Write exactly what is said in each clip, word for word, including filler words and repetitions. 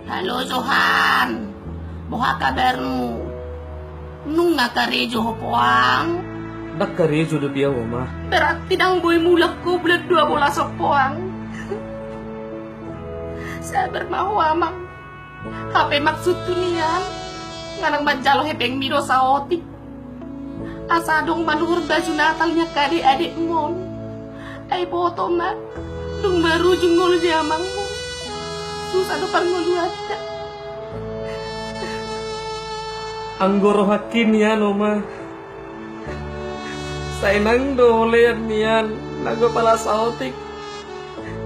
Halo Johan, boha kabarmu? Nunga karejo ho poang? Ndang karejo dope ahu, Oma. Berarti ndang boi mulak ho bulan dua bolas on poang. Sabar ma ho amang. Hape maksudhu nian, manang manjalo hepengmi do saotik. Asa adong manuhor baju Natal ni angka adek-adekmon. Ai boto ma, dung marujung ngolu ni amangmu, susah do parngoluanta. Anggo rohangki nian, Oma, sai nang do holean nian, nang do pala saotik.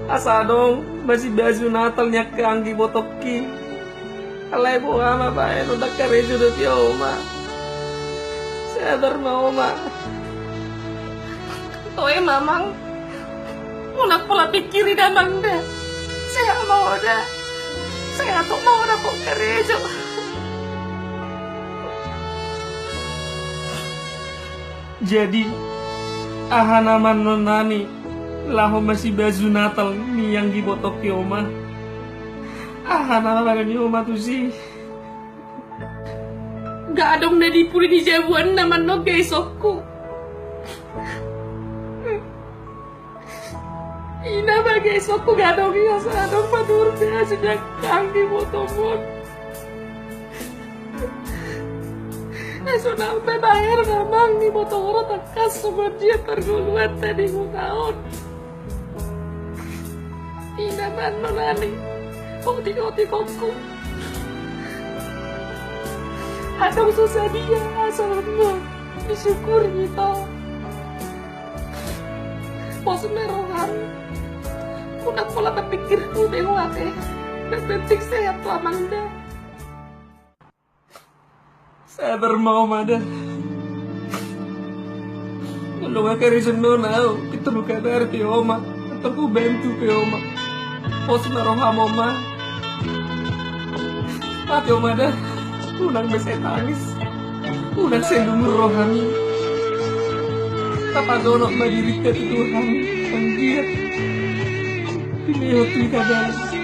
Asa adong masibaju Natal ni angka anggi botongki. Alai boha ma baen, ndang karejo dope ahu, Oma. Sabar ma, Oma. Toe ma amang. Unang pola pingkiri da amang da. Sehat ma ho da. Sehat ma ho da, ndang karejo. Jadi, aha nama annon nami laho masibaju Natal ni anggi botongki, Oma? Aha nama baen ni Oma tusi? Nunga adong na dipuli ni jabuan nama annon gaisongku. Ina ma gaisongku, nunga adong i, asa adong manuhor baju ni angka anggi botongmon. Ai sonang pe baen amang, ni botongmon tangkas songon dia parngoluanta di huta on. Ina ma annon nami, otik-otik ho. Adong so sadia, asa ma disyukuri ito. Pos ma roham. Unang pola marpingkir, hu be ho ate. Yang penting sehat ho amang da. Sabar ma, Oma da. Molo nunga karejo annon ahu, pintor hukabari pe, Oma. Pintor hubantu pe, Oma. Pos ma roham, Oma. Ate, Oma da. Unang be sai tangis. Unang sai lungun rohami. Tapajonok ma dirinta tu Tuhan. Anggiat dilehon tu hita dalan.